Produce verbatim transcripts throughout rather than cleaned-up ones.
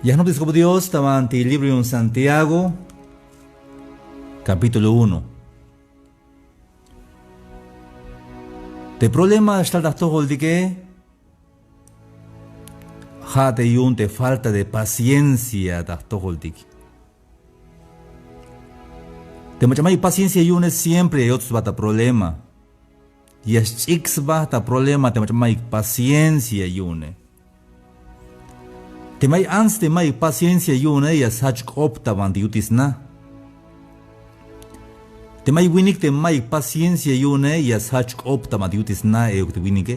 Ya jnoptik sk'op Dios ta banti libro yu'un Santiago, capítulo uno. Te problema xtal ta jtojoltike, ja' te yu'un te falta de paciencia ta jtojoltik. Te mach'a mayuk paciencia yu'une siempre ya yots sba ta problema. Ya xch'ik sba ta problema te mach'a mayuk paciencia yu'une. Teme ay ants te mayuk paciencia yu'une ya sjajch k'op ta banti yutil sna. Teme ay winik te mayuk paciencia yu'une ya sjajch k'op ta banti yutil sna euk te winike.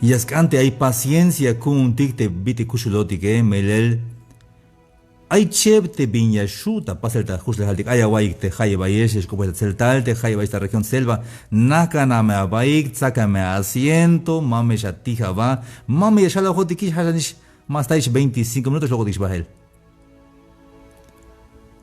Ya sk'an te ay paciencia ku'untik te bit'il kuxulotike, melel ay cheb te bin ya xju' ta pasel ta jkuxlejaltik. Ay awaiyik te jayeb ayex ya xk'opojex ta tseltal, te jayeb ayex ta región selva, najk'an me abaik, tsakan me asiento, ma me xatij aba, ma me ya xalojotikix, ja'xanix ma staix veinticinco minutos xlok'otikix bajel.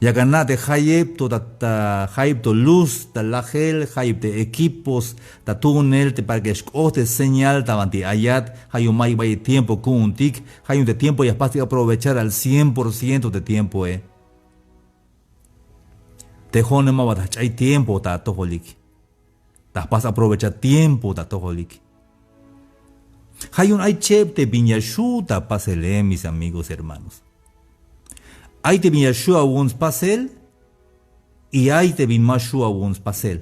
Yak ana' te jayeb to ta, ta jayeb to luz ta lajel, jayeb te equipos ta túnel te para que ya xk'ot te señal ta banti ayat. Ja' yu'un mayuk bayel tiempo ku'untik, ja' yu'un te tiempo ya jpastik aprovechar al cien por ciento te tiempoe. Te jo'one ma ba ta jch'ay tiempo ta atojolik. Ta jpas aprovechar tiempo ta atojolik. Ja' yu'un ay cheb te bin ya xju' ta pasele, mis amigos, hermanos. Ay te bin ya xju' awu'un spasel y ay te bin ma xju' awu'un spasel.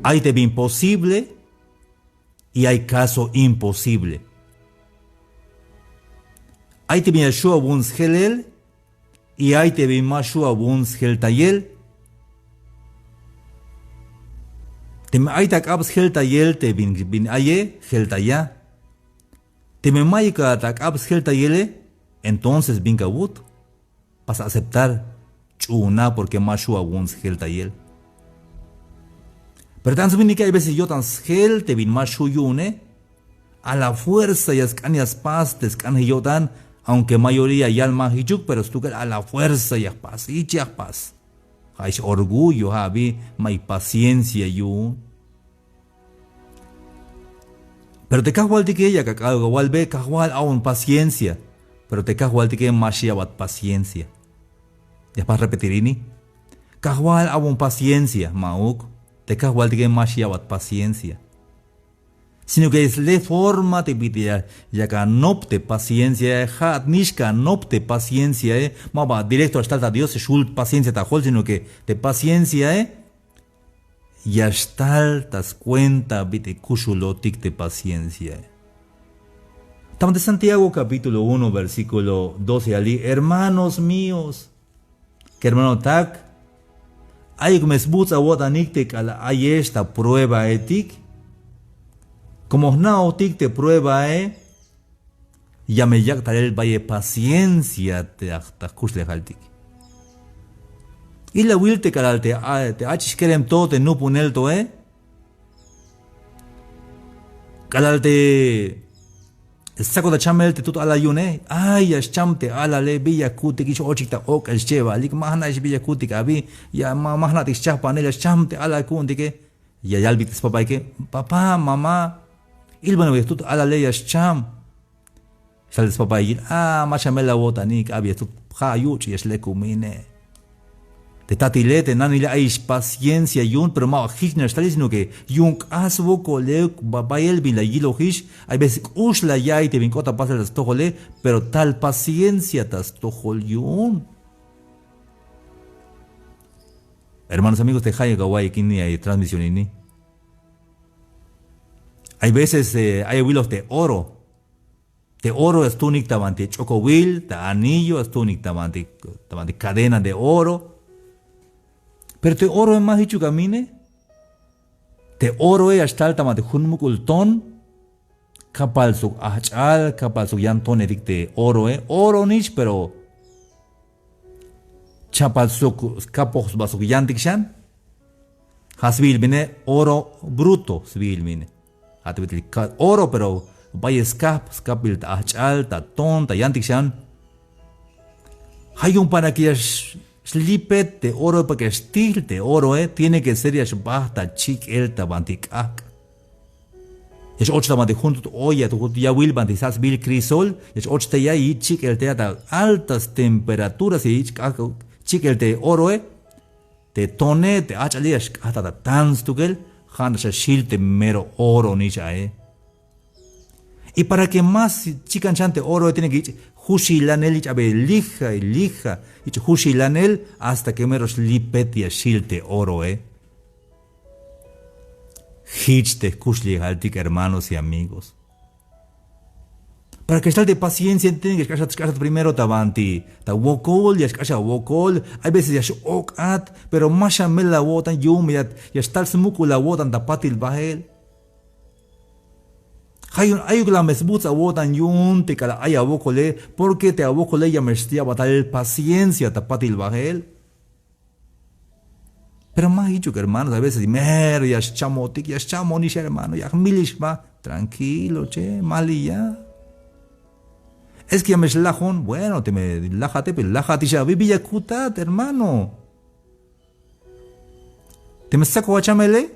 Ay te bin posible y ay caso imposible. Ay te bin ya xju' awu'un sjelel y ay te bin ma xju' awu'un sjeltayel. Teme ay ta ak'ab sjeltayel te bin, bin aye, jeltaya. Teme mayuk ta ak'ab sjeltayele, entonces bin ka awut, pas aceptar, ch'uuna porque ma xju' awu'un sjeltayel. Pero te ants winike ay veces yo'tan sjel te bin ma xju' yu'une. A la fuerza ya sk'an ya spas te sk'anjel yo'tan, aunque mayoría yal ma jichuk, pero stukel a la fuerza ya jpas, jich ya jpas. Ja' ix orgullo, ja' abi mayuk paciencia yu'un. Pero te kajwaltike yak ak'al awalbe, kajwal, a'bon paciencia. Pero te kajwaltike ma xya'bat paciencia. Ya jpas repetir ini. Kajwal, a'bon paciencia, ma'uk. Te kajwaltike ma xya'bat paciencia. Sino que es le forma te bit'il ya, yak anop te pacienciae, ja'at nix ka anop te pacienciae, ma ba directo ya xtal ta Dios, xjul paciencia ta jol, sino que te pacienciae ya xtal ta scuenta bit'il kuxulotik te pacienciae. Ta banti Santiago capítulo uno, versículo doce, ya li': Hermanos míos, kermanotak, ayuk me sbuts' awo'tanik te k'alal ayex ta pruebaetik. Como jna'ojtik te pruebae, ya me yak' talel bayel paciencia te aj, ta jkuxlejaltik. Ilawil te k'alal te a-, te ach'ix kerem to te nupunel toe, k'alal te stsakot ta chamel te tut alal yu'une, ay, ya xcham te alale, bi ya ku'untik, ix ochik ta ok'el xchebalik, ma jna'ix bi ya ku'untik abi, ya ma, ma jna'tik xchajpanel, ya xcham te alal ku'untike. Ya yalbeyik te spapaike: Papá, mamá, ilbanawil te tut alale, ya xcham. Xtal te spapae yil: A, ma xamel awo'tanik, abi ya xtut, ja' yuch' ya xlekumin e. Te tatile, te nanile ayix paciencia yu'un, pero ma ba jich nax xtalix, sino que yu'un k'ax swokol euk ba, bayel bin la yilojix. Ay veces k'ux la ya'iy te bin k'ot ta pasel ta stojole, pero tal paciencia ta stojol yu'un. Hermanos, amigos, te jayeb awaiyik ini, ay transmisión ini. Ay veces, eh, ay awiloj te oro. Te oro ya stuunik ta banti ch'okowil, ta anillo, ya stuunik ta banti, ta banti cadena de oro. Pero te oroe ma jichuk amine. Te oroe ya xtal ta banti jun muk'ul ton. Kapal sok ajch'al, kapal sok yan tonetik te oroe. Oro nix, pero chapal sok skapoj sba sok yantik xan. Ja' sbiil bine oro bruto sbiil bine. Ja' te bit'il ka-, oro, pero bayel skajp, skajpbil ta ajch'al, ta ton, ta yantik xan. Ja' yu'un para que ya x-, xlipet te oro, para que ya xtijl te oroe, tiene que ser ya xbajt ta chik'el ta banti k'ajk'. Ya x-och ta banti jun tut olla, jun tut yawil banti stsa'bil crisol, ya x-och tey a, yich' chik'el tey a ta altas temperaturas, ya yich' k'ajk'al chik'el te oroe, te tone, te ajch'ale ya xk'ajta ta tan stukel, ja' nax ya xjil te mero oro nix ae. Y para que más chikan xan te oroe, tiene que yich' juxilanel, yich' abe lija y lija, yich' juxilanel hasta que mero xlipet ya xjil te oroe. Jich te jkuxlejaltik, hermanos y amigos. Para que xtal te paciencia, tiene que xk'axat, xk'axat primero ta banti, ta wokol, ya xk'ax awokol. Hay veces ya x-ok'at, pero ma xamel awo'tan yu'un ya, ya xtal smuk'ul awo'tan ta patil bael. Ja' yu'un ayuk la me sbuts' awo'tan yu'un te k'alal ay awokole, porque te awokole ya me xya'bat tal paciencia ta patil bael. Pero ma jichuk, hermanos, a veces mero ya xchamotik, ya xchamonix, hermano, ya jmilix jba. Tranquilo, che, maliya. Es que ya me xlajon. Bueno, teme lajate, pero lajatix abi, bi ya kutat, hermano. Teme stsakoj achamele,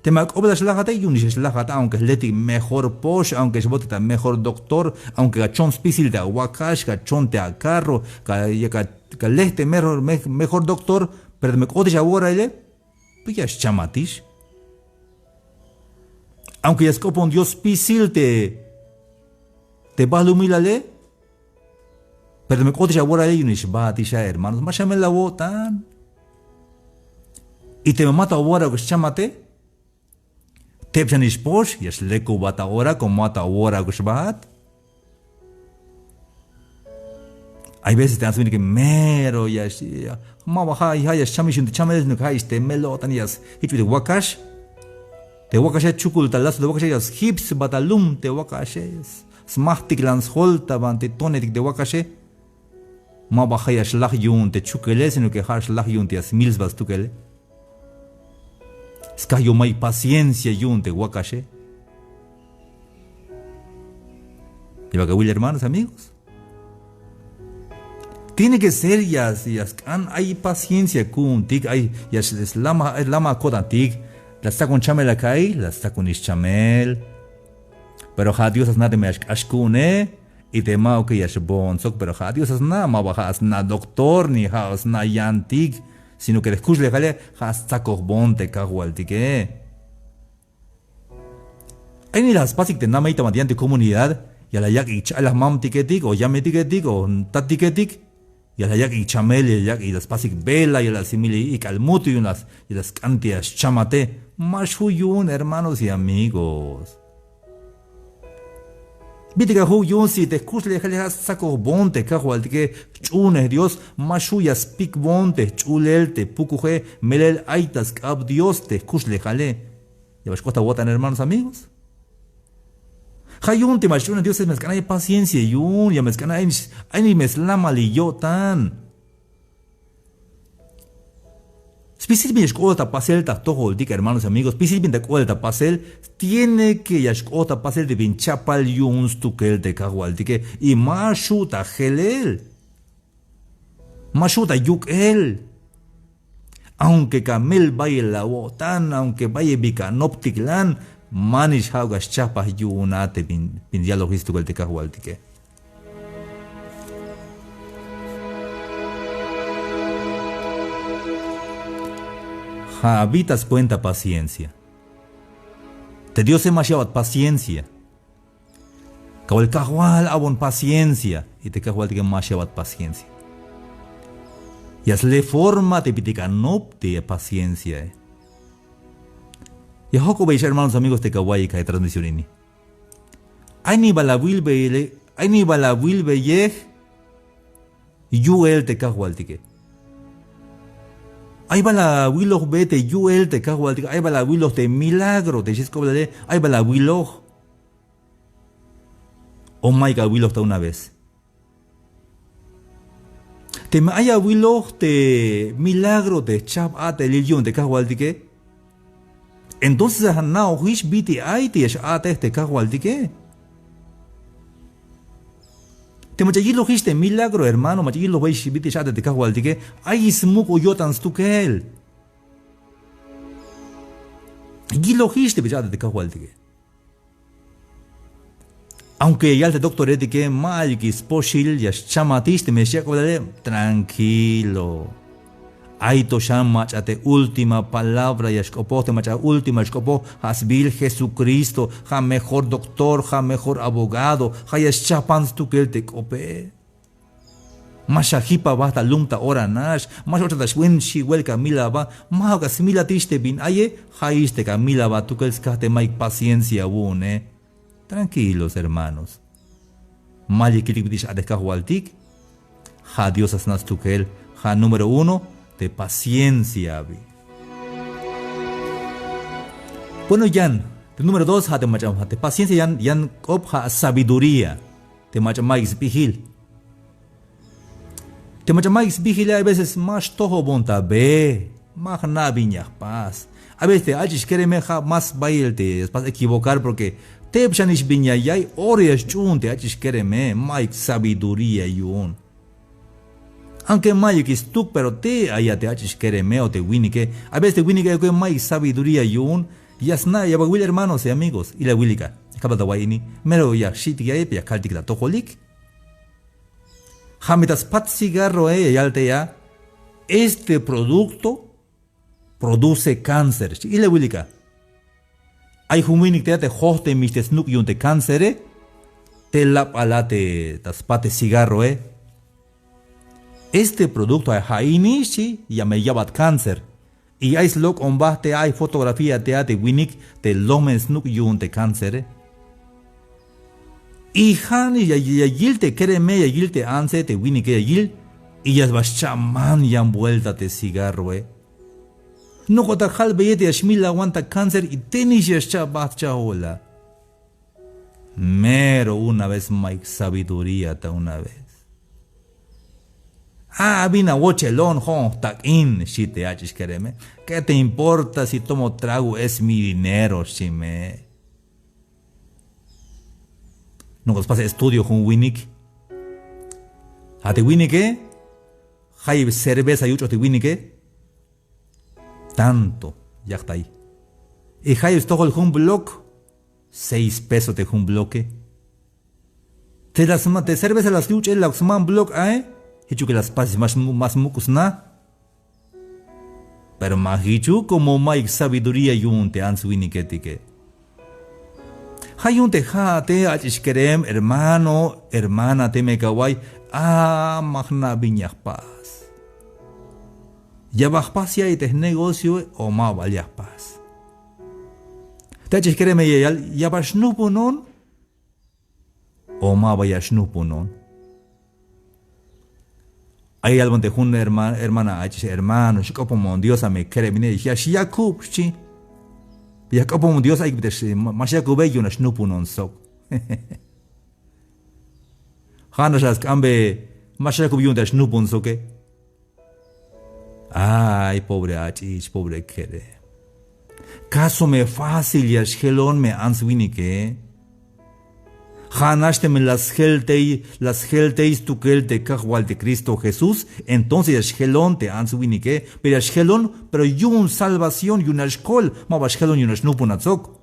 teme ak'oblal xlajate, yu'unix ya xlajat, aunque jletik mejor pox, aunque xbotik ta mejor doctor, aunque ka chon spisil te awakax, ka chon te acarro, ka, ya ka, ka lej te mejor, me-, mejor doctor, pero teme k'otix aworaile, pues ya xchamatix. Aunque ya sk'opon Dios spisil te, te balumilale, pero teme k'otix aworaile, yu'unix baatix a, hermanos, ma xamel awo'tan. Y teme ma to aworauk xchamate, teb xanix pox, ya xlekubat ta ora, como ma to aworauk xbaat. Hay veces te ants bin que mero ya, ya, ma ba ja', ja' ya xchamix yu'un te chamel, sino que ja'ix te mel-o'tan ya s-, jich bi te wakax. Te wakaxe chukul ta lazo te wakaxe, ya sjips sba ta lum te wakaxe. Smajtiklan sjol ta banti tonetik te wakaxe. Ma ba ja' ya xlaj yu'un te chukele, sino que ja' xlaj yu'un te ya smil sba stukele. Skaj yu'un mayuk paciencia yu'un te wakaxe. Ya bal awil, hermanos, amigos. Tiene que ser ya, ya sk'an ay paciencia ku'untik, ay ya s-, slama, ay lama ko'tantik. La stsakon chamel aka'i, la stsakonix chamel. Pero ja' Dios a sna' teme ya xk'ax ku'une, y te ma'uke ya xboon sok, pero ja' Dios a sna', ma ba ja' a sna' doctor, ni ja' a sna' yantik, sino que te jkuxlejale ja' stsakojboon te kajwaltike. Ay nix la spasik te namey ta banti yan te comunidad, ya la yak'ik cha'al mamtiketik o yametiketik o tatiketik, ya la yak'ik chamel, ya la yak'ik, la spasik vela, ya la simil ik'al mut yu'un la, ya la sk'an te ya xchamate. Ma xju' yu'un, hermanos y amigos. Bit'il a ju' yu'un si te jkuxlejale ja' stsakojboon te kajwaltike, jch'uunej Dios, ma xju' ya spikboon te jch'ulel te pukuje, melel ay ta sk'ab Dios te jkuxlejale. Ya bal xk'ot awo'tan, hermanos, amigos. Ja' yu'un te ma xch'uunej Dios, me sk'an ay paciencia yu'un, ya me sk'an ay nix, ay nix me slamalil yo'tan. Spisil bin ya xk'ool ta pasel ta jtojoltik, hermanos y amigos, spisil bin ta k'ool ta pasel, tiene que ya xk'ool ta pasel te bin chapal yu'un stukel te kajwaltike, y ma xju' ta jelel. Ma xju' ta yuk'el. Aunque ka mel bayel awo'tan, aunque bayel bi ka anoptiklan, ma nix ja'uk a xchajpaj yu'un a te bin, bin yalojix stukel te kajwaltike. Ja' abi ta skuenta paciencia. Te Diose ma xya'bat paciencia. Kawal Kajwal, a'bon paciencia. Y te Kajwaltike ma xya'bat paciencia. Ya sle forma te bit'il anop te pacienciae. Ya jojk'obeyex, hermanos, amigos, te kawa'iyik a transmisión ini. Ay nix bal awilbeyele, ay nix bal awilbeyej yu'el te Kajwaltike. Ay bal awilojbe te yu'el te Kajwaltike, ay bal awiloj te milagro te xi sk'oblale, ay bal awiloj. O mayuk awiloj ta una vez. Teme ay awiloj te milagro te jchajp a'telil yu'un te Kajwaltike, entonces ja' ana'ojix bit'il ay te ya x-a'tej te Kajwaltike. Te mach'a yilojix te milagro, hermano, mach'a yilojbeyix bit'il x-a'tej te Kajwaltike, ayix smuk'ul yo'tan stukel. Yilojix te bin x-a'tej te Kajwaltike. Aunque ya yal te doctoretike, ma'yukix spoxil, ya xchamatix teme xyak'oblale, tranquilo. Ay to xan mach'a te última palabra ya xk'opoj, te mach'a última xk'opoj, ja' sbiil Jesucristo, ja' mejor doctor, ja' mejor abogado, ja' ya xchapan stukel te k'ope. Ma xajip aba ta lum ta ora nax, ma x-ochat ta xbuen xiwel ka mil aba, ma'uk a smilatix te bin aye, ja'ix te ka mil aba tukel skaj te ma'yuk paciencia awu'une. Tranquilos, hermanos. Ma ya kiltik bit'il x-a'tej Kajwaltik. Ja' Dios a sna' stukel, ja' número uno te paciencia abi. Bueno, yan te número dos, ja' te mach'a, ja' te paciencia, yan, yan k'op ja' sabiduría, te mach'a ma'yuk sbiil. Te mach'a ma'yuk sbiile, a veces ma xtojobon ta be, ma jna' bin ya jpas. A veces te ach'ix kereme ja' más bayel te spas equivocar, porque teb xanix bin ya ya'iy, ora ya xch'uun te ach'ix kereme, ma'yuk sabiduría yu'un. Aunque ma'yukix stuk, pero te ay a te ach'ix kereme o te winike. A veces te winike ay ma'yuk sabiduría yu'un, ya sna' ya bal awil, hermanos y amigos, ilawilika, ya kalbat awa'iy ini, mero ya jxi'tik ya'iy, ya kaltik ta atojolik. Ja' me ta spat cigarroe ya yal tey a: este producto produce cáncer, xchi. Ilawilika. Ay jun winik tey a te jojtemix te snuk' yu'un te cáncere, te labal a te ta spat te cigarroe. Este producto a, ja' ini, xchi, ya me ya'bat cáncer. Y ay slok'omba tey a, ay fotografía tey a te winik te lomen snuk' yu'un te cáncere. Y ja'nix ya, ya yil te kereme, ya yil te antse, te winike ya yil, y ya sba xchaman yan vuelta te cigarroe. Nok'o ta jalbeyel te ya xmilawan ta cáncer y tenix ya xcha'bat cha'ola. Mero una vez ma'yuk sabiduría ta una vez. A, bin awochelon, jo'on jtak'in, xchi te ach'ix kereme. ¿Qué te importa si tomo trago, es mi dinero? Xchi me. Nok'o spas estudio jun winik. A te winike, jayeb cerveza yuch'oj te winike, tanto, yajtay. Y jayeb stojol jun bloc, seis pesos te jun bloque. Te la sma-, te cerveza la syuch'el la sman bloc ae, jichuk la spas ma smu-, ma smuk' sna. Pero ma jichuk, como ma'yuk sabiduría yu'un te ants winiketike. Ja' yu'un te ja'ate, ach'ix kerem, hermano, hermana, teme ka awa'iy, a, ma jna' bin ya jpas. ¿Ya bal jpas ya'iy te jnegocioe o ma bal ya jpas? Te ach'ix kereme ya yal, ¿ya bal xnupunon o ma bal ya xnupunon? Ay yalbon te jun herma-, hermana ach'ix: hermano, xk'opomon Dios a me kerem ine, ya xyakub, xchi. Ya jk'opomon Dios, ay bit'il ma, ma xyakube, yu'un a xnupunon sok. Ja'nax la sk'ambe, ma xyakub yu'un te a xnupun soke. Ay, pobre ach'ix, pobre kerem. Caso me fácil ya xjelon me ants winike. Ja'nax teme la sjel tey, la sjel tey stukel te Kajwal te Cristo Jesús, entonces ya xjelon te ants winike, pero ya xjelon, pero yu'un salvación, yu'un ya xkol, ma bal xjelon yu'un ya xnupunat sok.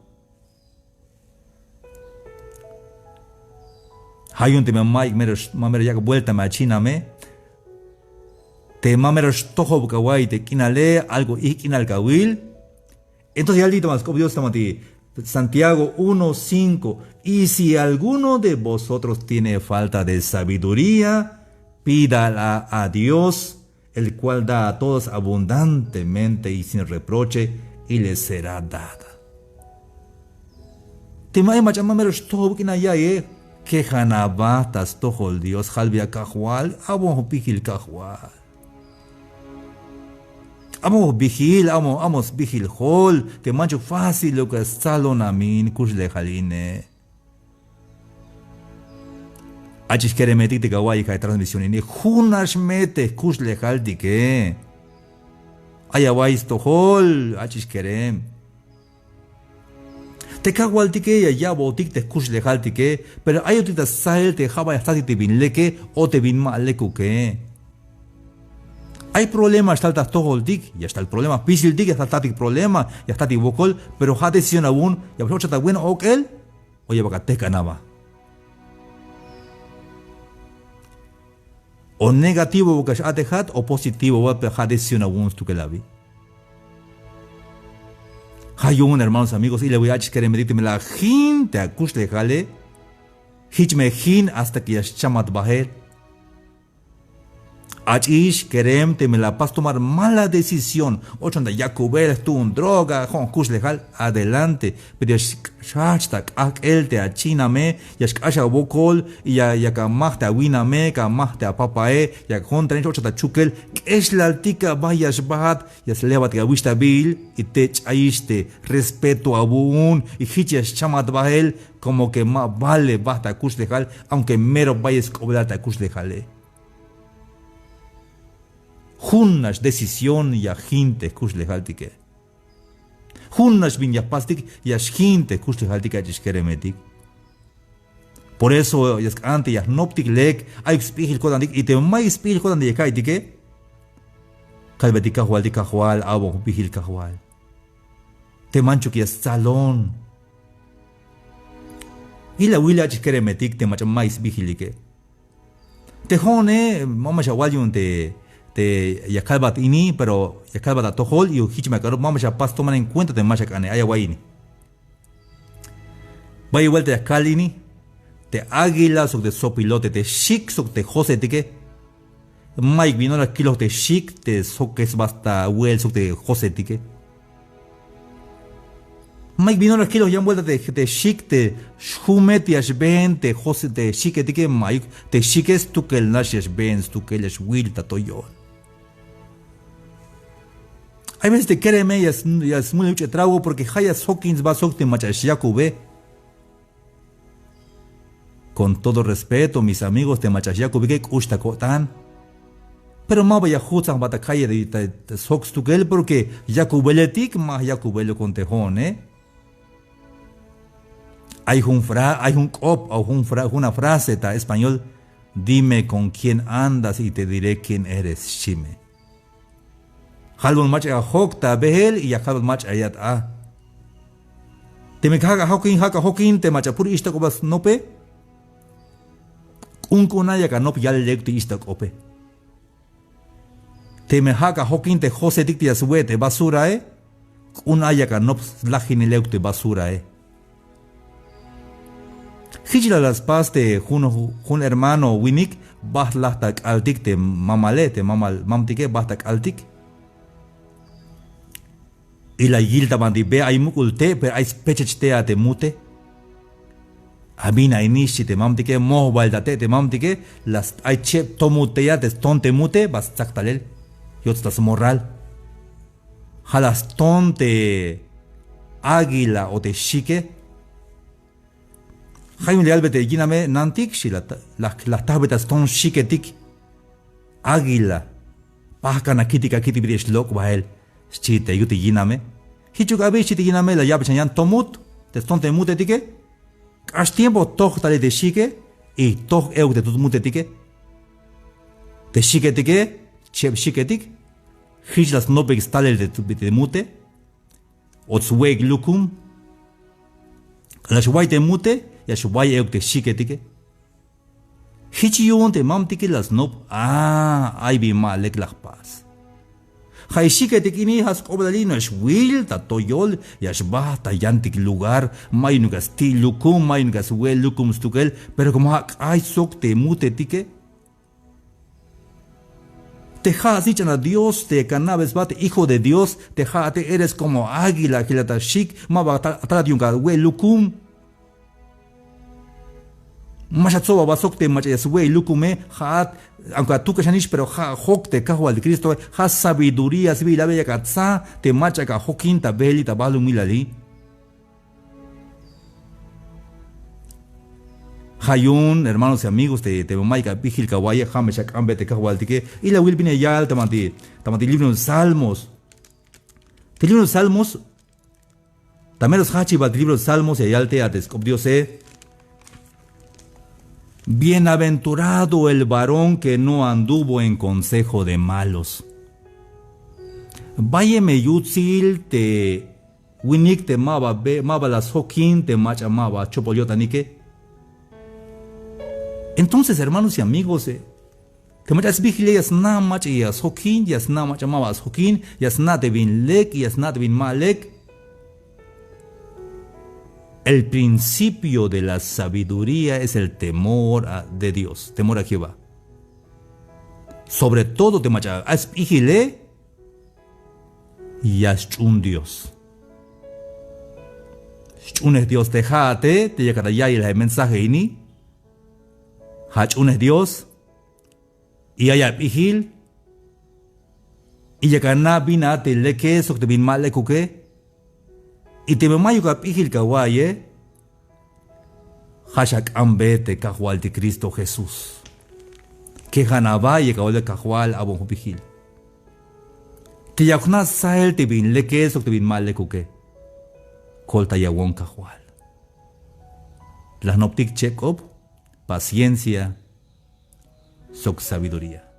Ja' yu'un teme ma'yuk mero, ma mero yak' vuelta me achina me, te ma mero xtojob ka awa'iy te k'inale, algo ijk' k'inal ka awil. Entonces ya yal te ma sk'op Dios ta ma te Santiago uno cinco: y si alguno de vosotros tiene falta de sabiduría, pídala a Dios, el cual da a todos abundantemente y sin reproche, y le será dada. Teme ay mach'a ma mero xtojob k'inal ya'iye, kejan aba ta stojol Dios, jalbeya: Kajwal, a'bon jbijil, Kajwal. A'bon jbijil, a'bon, a'bon sbijil jol, te manchuk fácil lo que stsalon a mi in kuxlejal ine. Ach'ix keremetik te ka awa'iyik a transmisión ini, junax me te jkuxlejaltike. Ay awa'iy stojol, ach'ix kerem. Te Kajwaltike ya ya'botik te jkuxlejaltike, pero ayotik ta stsael te ja' bal ya jtatik te bin leke o te bin ma lekuke. Ay problema xtal ta jtojoltik, ya xtal problema jpisiltik, ya xtal jtatik problema, ya jtatik wokol, pero ja' decisión awu'un, ya bal x-ochat ta buen ok'el o ya bal ka tejk'an aba. O negativo wa kax a'tejat o positivo wa, pero ja' decisión awu'un stukel abi. Ja' yu'un, hermanos, amigos, ilawil ach'ix keremetik teme la jin te akuxlejale, jich me jin hasta que ya xchamat bajel. Ach'ix kerem teme la apas tomar mala decisión, ochon ta yakubel, jtuun droga, jo'on jkuxlejal, adelante. Pero ya xjajch ta k'ajk'el te achiname, ya xk'ax awokol, y ya, yak amaj te awiname, yak amaj te apapae, yak jontranix ochon ta chukel, k'exlaltik aba ya xbajat, ya slebat awixtabil, y te ch'ayix te respeto awu'un, y jich ya xchamat bajel, como que ma vale bajt akuxlejal, aunque mero bayel sk'oblal te akuxlejale. Jun nax decisión ya jin te jkuxlejaltike. Jun nax bin ya jpastik ya xjin te jkuxlejaltike, ach'ix keremetik. Por eso ya sk'an te ya jnoptik lek, ayuk sbijil ko'tantik, y teme mayuk sbijil ko'tan te ya ka'iytike, kalbetik Kajwaltik: Kajwal, a'bon jbijil Kajwal. Te manchuk ya stsalon. Ilawil ach'ix keremetik te mach'a mayuk sbijilike. Te jo'one, ma, ma xawal yu'un te, te ya kalbat ini, pero ya kalbat atojol, y jich me ak'an, ma, ma xapas tomar en cuenta te ma xak'ane, ay awa'iy ini. Bayel buelta ya kal ini, te águila sok te zopilote, te xik sok te josetike, mayuk bin ora kiloj te xik te sjoke sba ta we'el sok te josetike. Mayuk bin ora kiloj yan buelta te, te xik te xjumet ya xbeen te jose, te xiketike, mayuk, te xike stukel nax ya xbeen stukel, ya xwil ta toyol. Hay veces te kereme ya s-, ya smule yuch'e trago porque ja' ya sjokin sba sok te mach'a xyakube. Con todo respeto, mis amigos, te mach'a xyakubike k'ux ta ko'tan. Pero ma ba ya juts'an jba ta calle de, ta, ta sjok stukel porque yakubeletik, ma yakubelokon te jo'one. Ay jun fra-, ay jun k'op, o jun fra-, jun frase ta español: "Dime con quién andas y te diré quién eres", xchi me. Jalbon mach'a ya jok ta beel y ya jalbon mach'a ayat a. Teme ja' ka jokin, ja' ka jokin te mach'a puro ixta k'op a snope, k'unk'un a yak anop yal lek te ixta k'ope. Teme ja' ka jokin te josetik te ya swe' te basurae, k'un a yak anop slajinel euk te basurae. Jich la la spas te jun, jun hermano winik, bajt laj ta k'altik te mamale, te mamal, mamtike, bajt ta k'altik. Y la yil ta banti be ay muk'ul te', pero ay spechech te' a te mute. A bin a ini, xchi te mamtike, moj bael ta te' te mamtike, la st-, ay cheb to mut te' a, te ston te mute, ba stsaktalel. Yots ta smorral. Ja' la ston te águila o te xike. Ja' yu'un la yalbe te yiname: "Nantik", xchi, la, la, la jtajbe ta ston xiketik. "Águila, pajk'an akitik, akitik, bit'il ya xlok' bael", xchi te yut te yiname. "Jichuk abi", xchi te yiname, la ya'be xan yan to mut, te ston te mutetike. K'ax tiempo toj talel te xike, y toj euk te tut mutetike. Te xiketike, cheb xiketik, jich la snopik stalel te, te mute, och swe'ik lukum. La xway te mute, ya xway euk te xiketike. Jich yu'un te mamtike la snop, a, ay bin ma lek la jpas. Ja' ixiketik ini, ja' sk'oblali, no, ya xwil ta toyol, ya xbajt ta yantik lugar, mayunuk ya sti' lukum, mayunuk ya swe' lukum stukel, pero como ja' k'ay sok te mutetike. Te ja'at snich'an a Dios, te kana'be sba te hijo de Dios, te ja'ate eres como águila, jila ta xik, ma ba ta-, atalat yu'un kawe' lukum. Ma xatsob aba sok te mach'a ya swe'il lukume, ja'at, aunque atuk'axanix, pero ja' jok te Kajwal te Cristoe, ja' sabiduría sbiil abi, yak atsa te mach'a ka jokin ta beeli, ta balumilali. Ja' yu'un, hermanos y amigos, te, te mayuk abijil kawa'iye, ja' me xak'anbe te Kajwaltike. Ilawil bin ya yal ta banti, ta banti libro Salmos. Te libro Salmos, ta mero sjajchibal te libro Salmos ya yal te a te sk'op Diose: "Bienaventurado el varón que no anduvo en consejo de malos." Bayel me yutsil te winik te maba be, maba la sjokin te mach'a maba chopol yo'tanike. Entonces, hermanos y amigos, eh, Te mach'a sbijile ya sna' mach'a ya sjokin, ya sna' mach'a ma ba sjokin, ya sna' te bin lek, ya sna' te bin ma lek. El principio de la sabiduría es el temor a, de Dios, temor a Jehová. Sobre todo te mach'a ay sp'ijile, ya sch'uun Dios. Sch'uunej Dios te ja'ate, te yakat a ya'iyel a mensaje ini. Ja' ch'uunej Dios. Y ay a p'ijil. Y yak a na' bin a te leke sok te bin ma lekuke. Y teme mayuk a p'ijil ka wa'iye, ja' xak'ambe te Kajwaltik Cristo Jesús. Kejan a ba yak awal Kajwal, awon jun p'ijil. Te yak jna' stsajel te bin leke sok te bin ma lekuke, koltayawon Kajwal. La jnoptik cheb k'op, paciencia sok sabiduría.